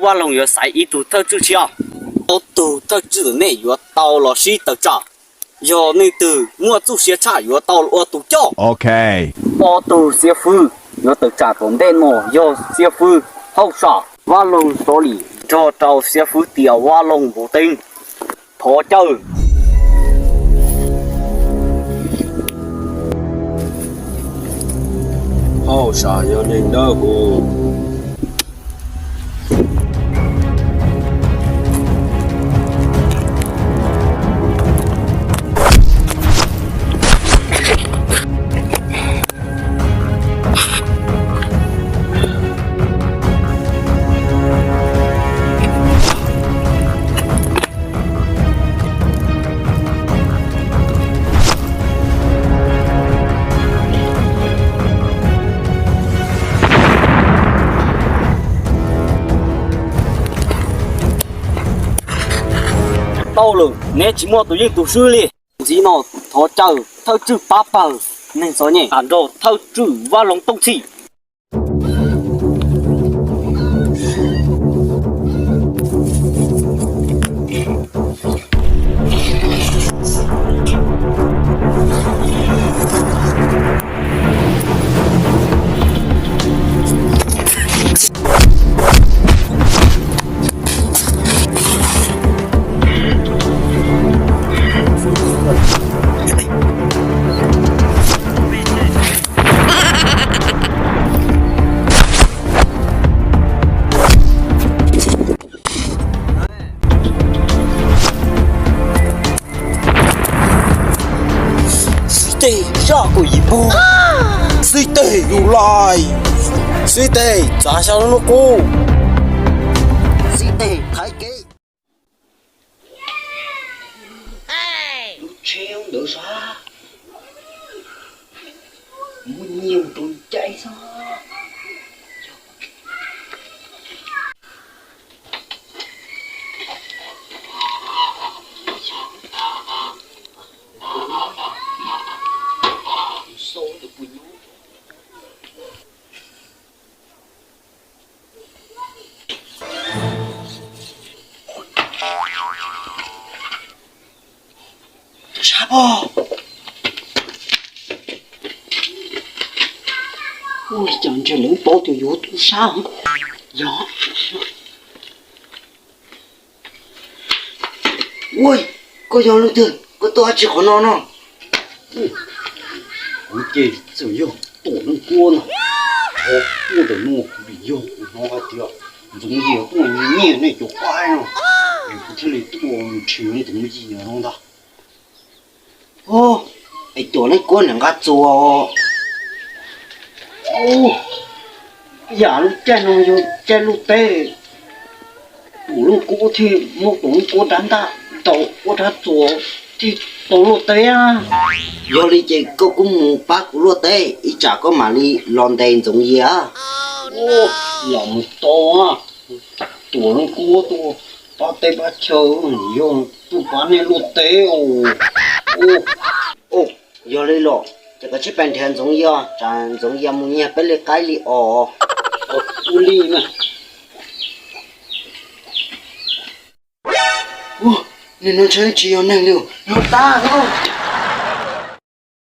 Vaj Loog yuav xaiv ib tug thawj tswj tshiab. Ob tug thawj tswj ntawm nej yuav tau los sib tawm tsam. Yog leej twg muaj txuj sia tshaj yuav tau ua tus coj. Ob tug xiab fwb yuav tawm tsam tom ntej no yog xiab fwb Hauj Sam, Vaj Loog Xov Lim nrog rau xiab fwb tias Vaj Loog Npuv Teeb. Thov caw. Hauj Sam yog neeg dawb huv. Tau lawm, neb tsis muaj tus yeej tus swb li. Ntxiv no thov caw thawj tswj pab pawg neeg txom nyem nrog thawj tswj Vaj Loog Tooj Txhim. Xib teg, zaj kaum yim pog. Xib teg, yus lais. Xib teg, txav xya lub hnub qub. Xib teg, thaiv kev. Lub tsheb ntawd sab, muaj nyiaj mus rau caij xwb. Tub sab pog. Ua cas ntshe lawv paub tias yus tub sab. Yog. Ua, koj yog leej twg, koj tuaj dab tsi qhov no no? Kuv ces txawm yog Tuam Leej Kuab no. Qhov tuaj ntawm no kuv lim yog kuv hnov hais tias Ntxoov Yias tuaj nyiag nej cov qaib no, es kuv thiaj li tuaj nrhiav Ntxoov Yias no ntag. Es Tuam Leej Kuab niam nqa txuas. Yam lub caij no yog caij luaj teb, Tuam Leej Kuab thiaj muab Tuam Leej Kuab rab ntaj ntaus ua rab txuas thiaj tau luaj teb. Yog li ces koj kuj mus pab kuv luaj teb, ib tsam koj mam li los ntes Ntxoov Yias. Los mus tau, Tuam Leej Kuab tuaj pab teb pab chaw, yog tuaj pab nej luaj teb os. Yog li los ces koj tsij pes nrhiav Ntxoov Yias, tsam Ntxoov Yias mus nyiag peb li qaib li os. Ua li mas. Nim no ntshe tsis yog neeg li, yog dab no.